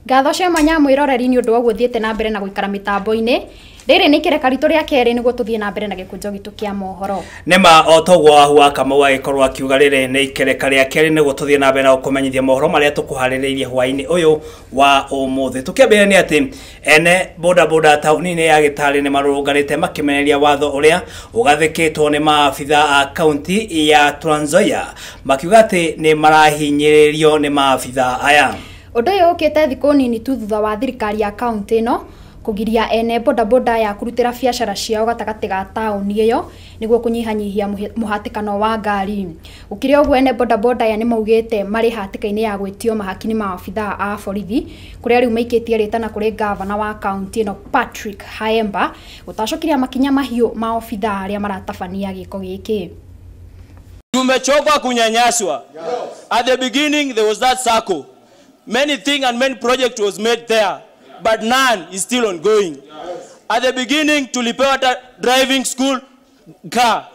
Ngatho cia mwanya mwiroreri ni undu wa guthiete na mbere na guikara mitambo-ini. Rĩrĩ nĩ ikereka ritũ rĩa kerĩ nĩguo tũthiĩ na mbere na gĩkũnjo gitũ kĩa mohoro. Nĩma o toguo Wahu wa Kamau agĩkorwo akiuga rĩrĩ nĩ ikereka rĩa kerĩ nĩguo tũthiĩ na mbere na gũkũmenyithia mohoro marĩa tũkũharĩrĩirie hwaĩ-inĩ ũyũ wa ũmũthĩ. Tũkĩambĩrĩria nĩ atĩ ene boda boda taũni-inĩ ya Gĩtarĩ nĩ marũrũnganĩte makĩmenereria watho ũrĩa ũgathĩkĩtwo nĩ maabitha a kaunti ya Trans Nzoia, makiuga atĩ nĩ marahinyĩrĩrio nĩ maabitha aya. Ũndũ ũyũ ũkĩte thikũ nini tu thutha wa thirikari ya kaunti ĩno kugiria ene bodaboda ya kurutira biacara ciao gatagatĩ ga taũni ĩyo nĩguo kũnyihanyihia mũhatĩkano wa ngari. Gũkĩrĩ ũguo ene bodaboda aya nĩmaugĩte marĩ hatĩka-inĩ ya gwĩtio mahaki nĩ maabithaa a borithi kũrĩa rĩu maikĩtie rĩtana kũrĩ gavana wa kaunti ĩno Patrick Haemba gũtacũkĩria makinya mahiũ ma obithaa arĩa maratabania gĩko gĩkĩ. Tumechoka kunyanyaswa. At the beginning there was that circle. Many things and many projects was made there, but none is still ongoing. Yes. At the beginning tulipewa driving school car,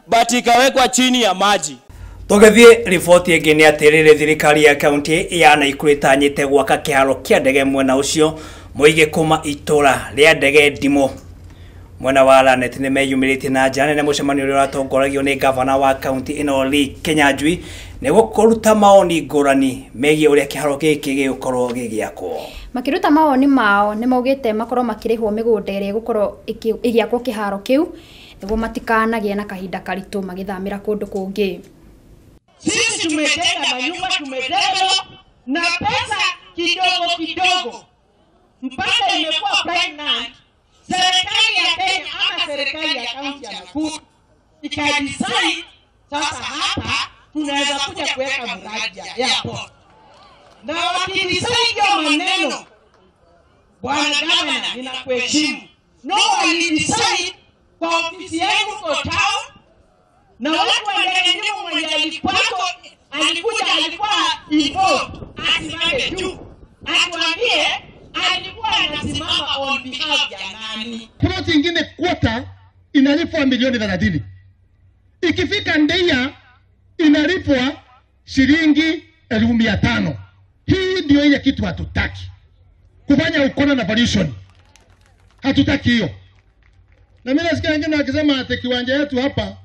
but ikawekwa chini ya maji. Tũgĩthiĩ riboti ĩngĩ nĩ atĩ rĩrĩ thirikari ya kaunti ya Naikuru ĩtanyĩte gwaka kĩharo kĩa ndege mwena ũcio mũingĩ kuma itũra rĩa ndege Ndimũ. Mwena wa Lanet nĩ meyumĩrĩtie na njĩra nene mũcemanio ũrĩa ũratongoragio nĩ gavana wa kaunti ĩno Lee Kinyanjui nĩguo kũruta maoni ngũrani megiĩ ũrĩa kĩharo gĩkĩ gĩgũkorwo gĩgĩakwo. Makĩruta mawoni mao nĩ maugĩte makorwo makĩrĩhwo mĩgũnda ĩrĩa ĩgũkorwo ĩgĩakwo kĩharo kĩu nĩguo matikanagĩe na kahinda karitũ magĩthamĩra kũndũ kũngĩ. Sisi tumejenga manyumba, tumejenga na pesa kidogo kidogo mpaka imekuwa prime land. Serikali ya Kenya ama serikali ya kaunti ya Nakuru ikadecide sasa hapa tunaweza kuja kuweka mradi ya airport. Na wakidecide hiyo maneno, bwana gavana, ninakuheshimu. No, walidecide kwa ofisi yangu kwa town, na watu wa ndege mwenye alikuja alikuwa involved asimame juu atuambie alikuwa anasimama on behalf ya nani. Plot ingine quarter inalipwa milioni 30. Ikifika Ndeia inalipwa shilingi 1500. Hii ndio ile kitu hatutaki. Kufanya ukona na valuation. Hatutaki hiyo. Na mimi nasikia wengine wakisema ati kiwanja yetu hapa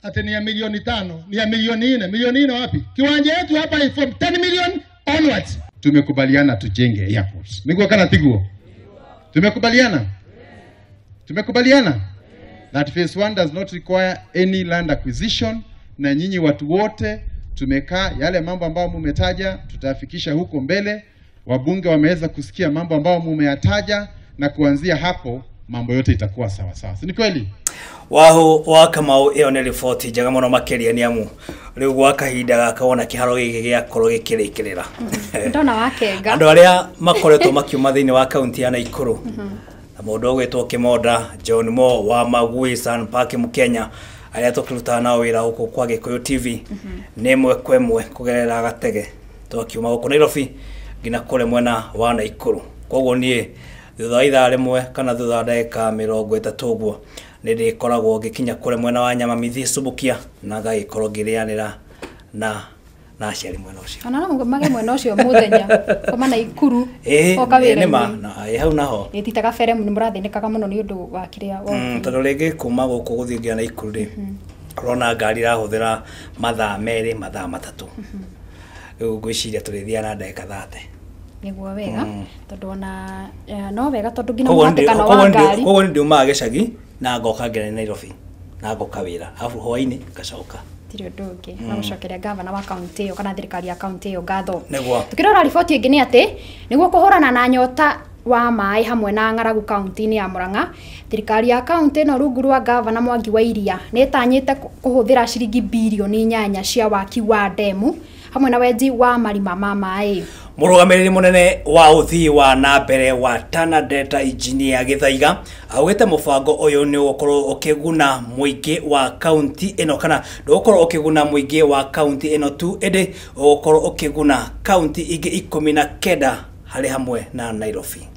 ati ni ya milioni 5, ni ya milioni 4, milioni 4 wapi? Kiwanja yetu hapa is from 10 million onwards. Tumekubaliana tujenge airports. Niguo kana tiguo? Tumekubaliana? Tumekubaliana? That phase 1 does not require any land acquisition, na nyinyi watu wote tumekaa yale mambo ambayo mumetaja tutafikisha huko mbele. Wabunge wameweza kusikia mambo ambayo mumeyataja, na kuanzia hapo mambo yote itakuwa sawa sawa. Si ni kweli? Wahu wa Kamau ĩyo nĩ riboti njega mũno makĩria nĩ amu rĩu gwa kahinda gaka wona kĩharo gĩkĩ gĩakorwo gĩkĩrĩkĩrĩra. Ndona wakenga. Andũ arĩa makoretwo makiuma thĩinĩ wa kaunti ya Naikuru na mũndũ ũgwĩtwo Kĩmonda John Mo wa Magui Sun Park Mkenya arĩa tũkĩrutaga nao wĩra gũkũ kwa Gĩkũyũ TV nĩ ĩmwe kwa ĩmwe kũgerera gatege twakiuma gũkũ Nairobi nginya kũrĩa mwena wa Naikuru. Koguo niĩ thutha wa ithaa rĩmwe kana thutha wa ndagĩka 30 ũguo nĩ ndĩkoragwo ngĩkinya kũrĩa mwena wa Nyamamithi Subukia na ngagĩkorwo ngĩrĩanĩra na aciari mwena ũcio. Ona no mage mwena ũcio mũthenya koma Naikuru oka wĩra-inĩ. Nĩma na hau naho ĩ ti ta kabere nĩ mũrathĩnĩkaga mũno nĩ ũndũ wa kĩrĩa. Tondũ rĩngĩ kuma gũkũ gũthiĩ nginya Naikuru rĩ ũrona ngari ĩrahũthĩra mathaa 2 mathaa 3. Rĩu ngwĩciria tũrĩthiaga na ndagĩka 30. Nĩguo wega tondũ ona no wega tondũ nginya mũhatĩkano wa ngari. Koguo nĩ ndiumaga gĩcagi na ngoka nginya Nairobi na ngoka wĩra arabu hwaĩ-inĩ ngacoka. Tirĩ ũndũ ũngĩ no gũcokeria gavana wa kaunti ĩyo kana thirikari ya kaunti ĩyo ngatho. Nĩguo. Tukĩrora riboti ĩngĩ nĩ atĩ nĩguo kũhũrana na nyota wa maĩ hamwe na ng'aragu kaunti-inĩ ya Murang'a, thirikari ya kaunti ĩno rungu rwa gavana Mwangi wa Iria nĩ ĩtanyĩte kũhũthĩra ciringi birioni 8 cia waki wa ndemu hamwe na wenji wa marima ma maĩ. Mũrũgamĩrĩri mũnene wa ũthii wa na mbere wa Tana Delta Engineer Gĩthaiga augĩte mũbango ũyũ nĩ ũgũkorwo ũkĩguna mũingĩ wa kaunti ĩno kana ndũgũkorwo ũkĩguna mũingĩ wa kaunti ĩno tu ĩndĩ ũgũkorwo ũkĩguna kaunti ingĩ 19 harĩ hamwe na Nairobi.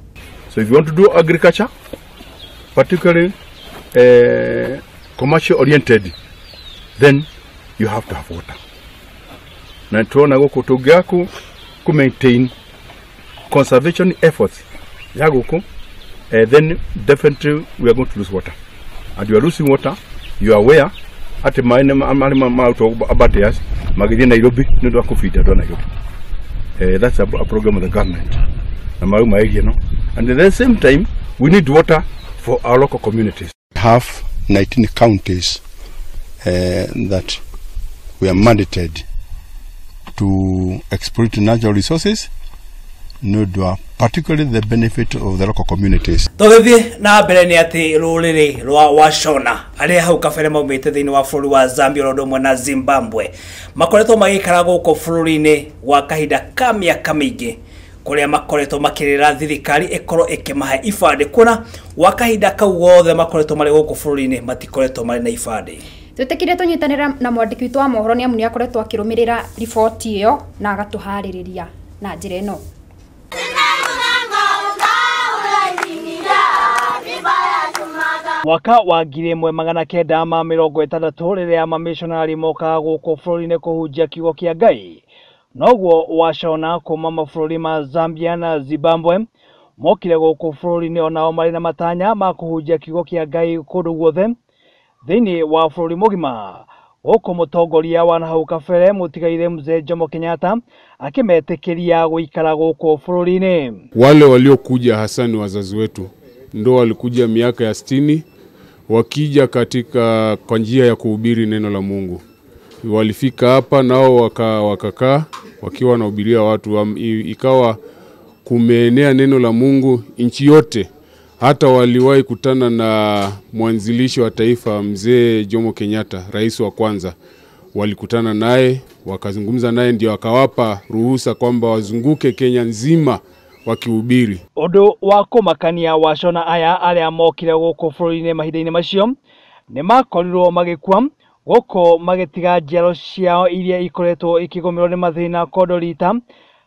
So if you want to do agriculture, particularly commercial oriented, then you have to have water. Na tuona gũkũ tũngĩaku ku maintain conservation efforts ya gũkũ, then definitely we are going to lose water. And you are losing water, you are aware atĩ maĩ nĩ marutwo Aberdares magĩthiĩ Nairobi nĩ ũndũ wa kũbinda andũ a Nairobi. That's a program of the government. Na maĩ area no. And at the same time, we need water for our local communities. We have 19 counties that we are mandated to exploit natural resources, particularly the benefit of the local communities. Tũgĩthiĩ na mbere nĩ atĩ rũrĩrĩ rwa Washona arĩa hau kabere maumĩte thĩinĩ wa bũrũri wa Zambia ũndũ ũmwe na Zimbabwe makoretwo magĩikara gũkũ bũrũri-inĩ gwa kahinda ka mĩaka mĩingĩ kũrĩa makoretwo makĩrĩra thirikari ĩkorwo ĩkĩmahe ibandĩ kuona gwa kahinda kau gothe makoretwo marĩ gũkũ bũrũri-inĩ matikoretwo marĩ na ibandĩ. Twĩtĩkire tũnyitanĩra na mwandĩki witũ wa mohoro nĩ amu nĩ akoretwo akĩrũmĩrĩra riboti ĩyo na agatũharĩrĩria na njĩra ĩno. Mwaka wa 1960 rĩrĩa mamishonarĩ mokaga gũkũ bũrũri-inĩ kũhunjia kiugo kĩa Ngai, noguo Washona kuma mabũrũri ma Zambia na Zimbabwe mokire gũkũ bũrũri-inĩ onao marĩ na matanya ma kũhunjia kiugo kĩa Ngai kũndũ guothe thĩinĩ wa bũrũri mũgima. Gũkũ mũtongoria wa nahau kabere mũtigaire Mzee Jomo Kenyatta akĩmetĩkĩria gũikara gũkũ bũrũri-inĩ. Wale waliokuja hasa ni wazazi wetu, ndo walikuja miaka ya 60 wakija katika kwa njia ya kuhubiri neno la Mungu. Walifika hapa nao wakakaa wakiwa wanahubiria watu, ikawa kumeenea neno la Mungu nchi yote. Hata waliwahi kutana na mwanzilishi wa taifa Mzee Jomo Kenyatta, rais wa kwanza. Walikutana naye, wakazungumza naye, ndio akawapa ruhusa kwamba wazunguke Kenya nzima wakihubiri. Ũndũ wa kũmakania Washona aya arĩa mokire gũkũ bũrũri-inĩ mahinda-inĩ macio nĩ makorirwo magĩkua gũkũ magĩtiga njiaro ciao iria ikoretwo ikĩgũmĩrwo nĩ mathĩna kondorita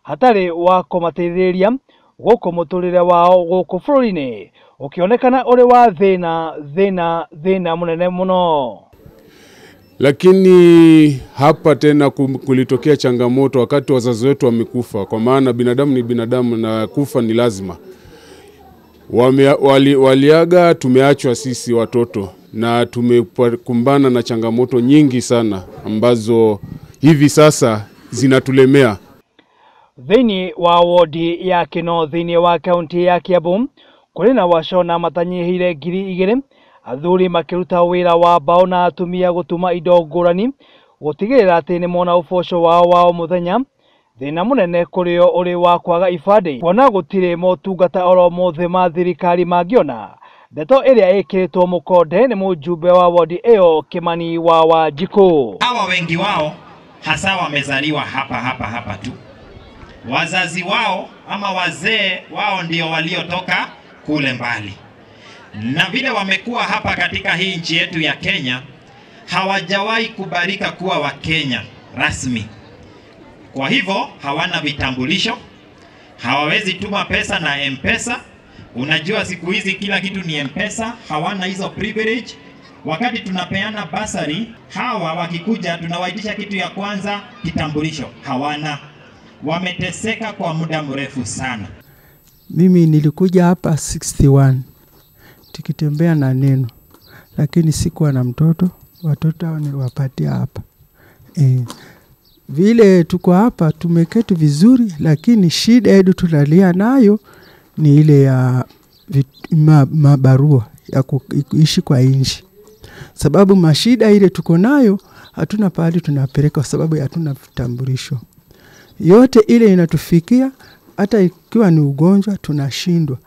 hatarĩ wa kũmateithĩrĩria gũkũ mũtũrĩre wao gũkũ bũrũri-inĩ ũkĩonekana ũrĩ wa thĩna thĩna thĩna mũnene mũno. Lakini hapa tena kulitokea changamoto wakati wazazi wetu wamekufa, kwa maana binadamu ni binadamu na kufa ni lazima. Waliaga, tumeachwa sisi watoto na tumekumbana na changamoto nyingi sana ambazo hivi sasa zinatulemea. Thĩinĩ wa wodi ya Kino thĩinĩ wa kaunti ya Kiambu kũrĩ na Washona matanyihĩire 2000 athuri makĩruta wĩra wa mbaũ na atumia gũtuma indo ngũrani gũtigĩrĩra atĩ nĩ mona ũboco wao wa o mũthenya. Thĩna mũnene kũrĩ o ũrĩ wa kwaga ibandĩ kuona gũtirĩ motungata oro mothe ma thirikari mangĩona. Ndeto ĩrĩa ĩkĩrĩtwo mũkonde nĩ mũjumbe wa wodi ĩyo Kimani wa Wanjikũ. Hawa wengi wao hasa wamezaliwa hapa hapa hapa tu. Wazazi wao ama wazee wao ndio waliotoka kule mbali. Na vile wamekuwa hapa katika hii nchi yetu ya Kenya, hawajawahi kubarika kuwa wa Kenya rasmi. Kwa hivyo hawana vitambulisho, hawawezi tuma pesa na M-Pesa. Unajua siku hizi kila kitu ni M-Pesa, hawana hizo privilege. Wakati tunapeana basari, hawa wakikuja tunawaitisha kitu ya kwanza kitambulisho, hawana. Wameteseka kwa muda mrefu sana. Mimi nilikuja hapa 61 tukitembea na neno, lakini sikuwa na mtoto, watoto hao niliwapatia hapa. Vile tuko hapa tumeketi vizuri, lakini shida yetu tunalia nayo ni ile ya mabarua ya kuishi kwa inchi. Sababu mashida ile tuko nayo hatuna pahali tunapeleka sababu hatuna vitambulisho. Yote ile inatufikia, hata ikiwa ni ugonjwa tunashindwa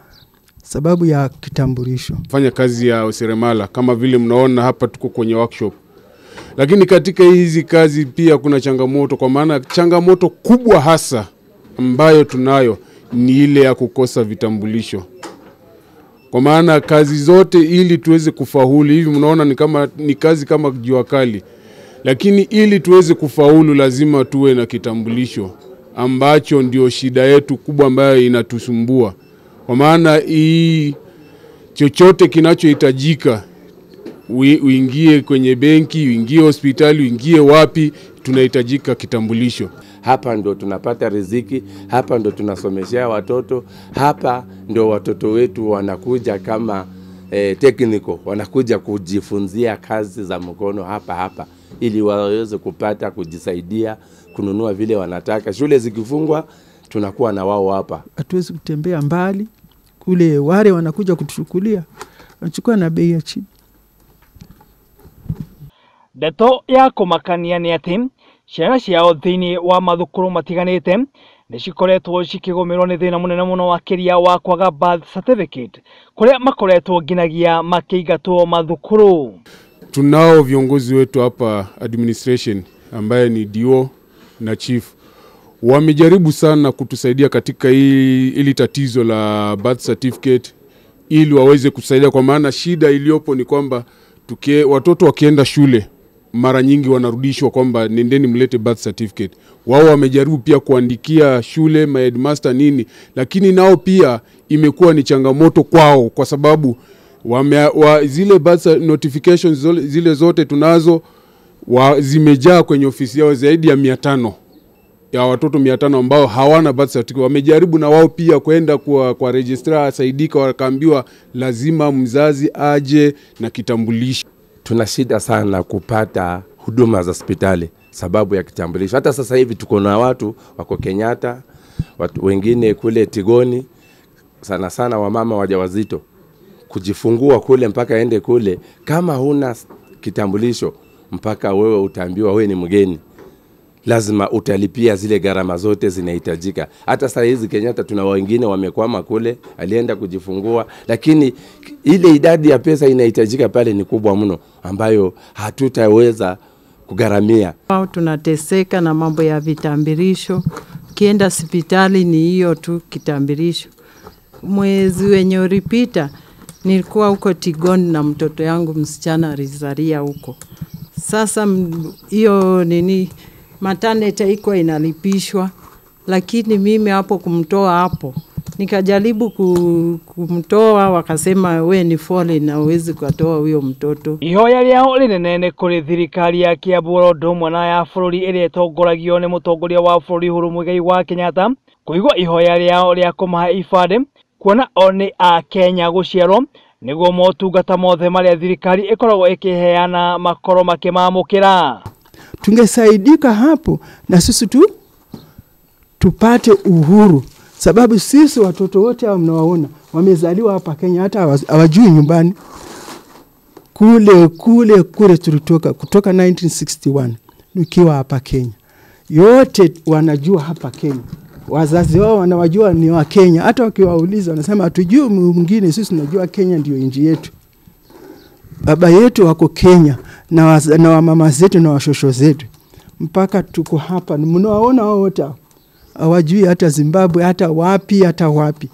sababu ya kitambulisho. Fanya kazi ya useremala kama vile mnaona hapa tuko kwenye workshop. Lakini katika hizi kazi pia kuna changamoto, kwa maana changamoto kubwa hasa ambayo tunayo ni ile ya kukosa vitambulisho. Kwa maana kazi zote ili tuweze kufaulu, hivi mnaona ni kama ni kazi kama jua kali. Lakini ili tuweze kufaulu lazima tuwe na kitambulisho ambacho ndio shida yetu kubwa ambayo inatusumbua. Kwa maana hii chochote kinachohitajika Uingie kwenye benki, uingie hospitali, uingie wapi, tunahitajika kitambulisho. Hapa ndo tunapata riziki, hapa ndo tunasomeshea watoto, hapa ndo watoto wetu wanakuja kama technical, wanakuja kujifunzia kazi za mkono hapa hapa ili waweze kupata kujisaidia, kununua vile wanataka. Shule zikifungwa tunakuwa na wao hapa. Hatuwezi kutembea mbali kule, wale wanakuja kutuchukulia, wanachukua na bei ya chini. Ndeto ya kũmakania nĩ atĩ ciana ciao thĩinĩ wa mathukuru matiganĩte nĩ cikoretwo cikĩgũmĩrwo nĩ thĩna mũnene mũno makĩria wa kwaga birth certificate kũrĩa makoretwo nginagia makĩingatwo mathukuru. Tunao viongozi wetu hapa administration ambaye ni DO na chief, wamejaribu sana kutusaidia katika hili tatizo la birth certificate ili waweze kusaidia, kwa maana shida iliyopo ni kwamba watoto wakienda shule mara nyingi wanarudishwa kwamba nendeni mlete birth certificate. Wao wamejaribu pia kuandikia shule ma headmaster nini, lakini nao pia imekuwa ni changamoto kwao kwa sababu zile birth notifications zile zote tunazo zimejaa kwenye ofisi yao zaidi ya 500 ya watoto 500 ambao hawana birth certificate. Wamejaribu na wao pia kwenda kwa registrar asaidika, wakaambiwa lazima mzazi aje na kitambulisho. Tuna shida sana kupata huduma za hospitali sababu ya kitambulisho. Hata sasa hivi tuko na watu wako Kenyatta, watu wengine kule Tigoni, sana sana wamama wajawazito kujifungua kule mpaka ende kule, kama huna kitambulisho mpaka wewe utaambiwa wewe ni mgeni. Lazima utalipia zile gharama zote zinahitajika. Hata saa hizi Kenyatta tuna wengine wamekwama kule, alienda kujifungua, lakini ile idadi ya pesa inahitajika pale ni kubwa mno ambayo hatutaweza kugharamia. Tunateseka na mambo ya vitambulisho. Kienda hospitali ni hiyo tu kitambulisho. Mwezi wenye ulipita nilikuwa huko Tigoni na mtoto yangu msichana alizalia huko. Sasa hiyo nini maternity iko inalipishwa, lakini mimi hapo kumtoa hapo nikajaribu kumtoa, wakasema we ni foreign na huwezi kutoa huyo mtoto. Ihoya rĩao rĩnene nĩ kũrĩ thirikari ya Kiambu oro ũndũ ũmwe na ya bũrũri ĩrĩa ĩtongoragio nĩ mũtongoria wa bũrũri Uhuru Muigai wa Kenyatta kũigua ihoya rĩao rĩa kũmahe ibandĩ kuona o nĩ a Kenya gũciarwo nĩguo motungata mothe marĩa thirikari ĩkoragwo ĩkĩheana makorwo makĩmamũkĩra. Tungesaidika hapo na sisi tu tupate uhuru, sababu sisi watoto wote hao mnawaona wamezaliwa hapa Kenya, hata hawajui nyumbani. Kule kule kule tulitoka kutoka 1961 nikiwa hapa Kenya, yote wanajua hapa Kenya, wazazi wao wanawajua ni wa Kenya. Hata wakiwauliza wanasema hatujui mwingine, sisi tunajua Kenya ndio nchi yetu, baba yetu wako Kenya na wamama zetu na washosho zetu, mpaka tuko hapa. Mnawaona wao wote hawajui hata Zimbabwe, hata wapi, hata wapi.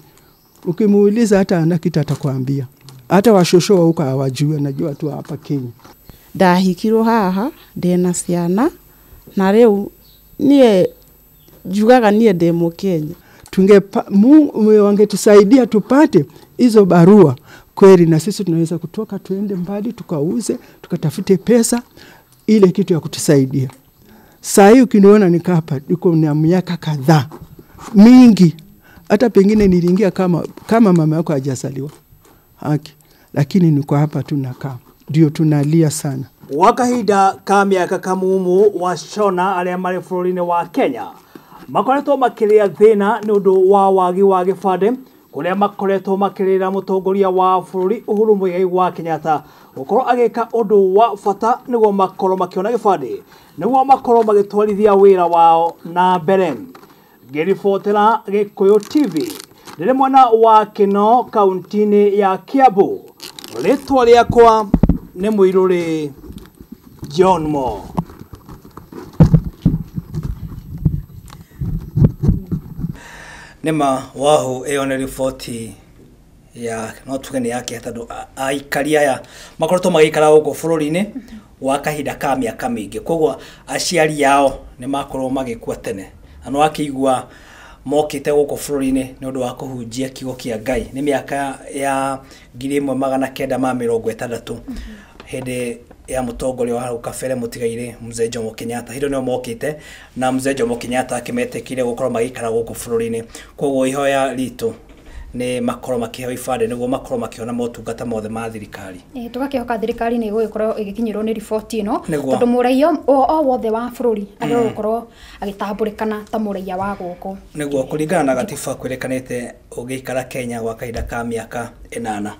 Ukimuuliza hata ana kitu atakwambia. Hata washosho huko hawajui, anajua tu hapa Kenya. Ndahikirwo haha ndina ciana na riu nie njugaga nie ndi Mukenya. Wangetusaidia tupate hizo barua kweli, na sisi tunaweza kutoka tuende mbali tukauze tukatafute pesa ile kitu ya kutusaidia. Saa hii ukiniona nika hapa niko na miaka kadhaa mingi, hata pengine niliingia kama mama yako hajazaliwa haki, lakini niko hapa tunakaa, ndio tunalia sana. Gwa kahinda ka mĩaka kamumu wa Shona arĩa marĩ bũrũri-inĩ wa Kenya makoretwo makĩrĩa thĩna nĩ ũndũ wa wagi wa gĩbandĩ kũrĩa makoretwo makĩrĩra mũtongoria wa bũrũri Uhuru Muigai wa Kenyatta gũkorwo agĩka ũndũ wa bata nĩguo makorwo makĩona gĩbandĩ nĩguo makorwo magĩtwarithia wĩra wao na mbere. Ngĩribotera Gĩkũyũ TV ndĩrĩ mwena wa Kĩno kaunti-inĩ ya Kiambu, rĩtwa rĩakwa nĩ Mũirũrĩ John Mo. Nĩma wahu ĩyo nĩ riboti ya no tuge nĩ yake tondũ aikari aya makoretwo magĩikara gũkũ bũrũri-inĩ wa kahinda ka mĩaka mĩingĩ, koguo aciari ao nĩ makorwo magĩkua tene na nĩ wakĩigua mokĩte gũkũ bũrũri-inĩ nĩ ũndũ wa kũhunjia kiugo kĩa Ngai nĩ mĩaka ya 1960. Hĩndĩ ya mũtongoria wa hau kabere mũtigairĩ Mzee Jomo Kenyatta, hĩndĩ ĩyo nĩo mokĩte na Mzee Jomo Kenyatta akĩmetĩkĩria gũkorwo magĩikara gũkũ bũrũri-inĩ. Koguo ihoya ritũ nĩ makorwo makĩheo ibandĩ nĩguo makorwo makĩona motungata mothe ma thirikari. Tũgakĩhoka thirikari nĩ ĩgũgĩkorwo ĩgĩkinyĩrwo nĩ riboti ĩno, Nĩguo. tondũ mũraiya o wothe wa bũrũri agĩrĩirwo gũkorwo agĩtambũrĩkana ta mũraiya wa gũkũ. Nĩguo, kũringana na gatiba kwĩrĩkanĩte ũngĩikara Kenya gwa kahinda ka mĩaka 8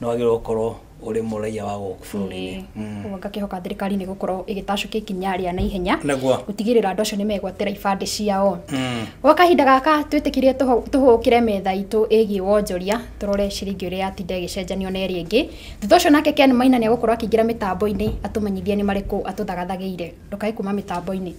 nĩ wagĩrĩirwo gũkorwo ũrĩ mũraiya wa gũkũ bũrũri-inĩ. Ũguo ngakĩhoka thirikari nĩ gũkorwo ĩgĩtacũkia ikinya rĩa naihenya gũtigĩrĩra andũ acio nĩ megwatĩra ibandĩ ciao. Gwa kahinda gaka twĩtĩkirie tũhũkĩre metha itũ ĩgiĩ wonjoria, tũrore ciringi ũrĩa yatinda ĩgĩcenjanio na ĩrĩa ĩngĩ. Thutha ũcio nake Ken Maina nĩ egũkorwo akĩingĩra mĩtambo-inĩ atũmenyithie nĩ marĩkũ atũthagathagĩire. Ndũkae kuma mĩtambo-inĩ.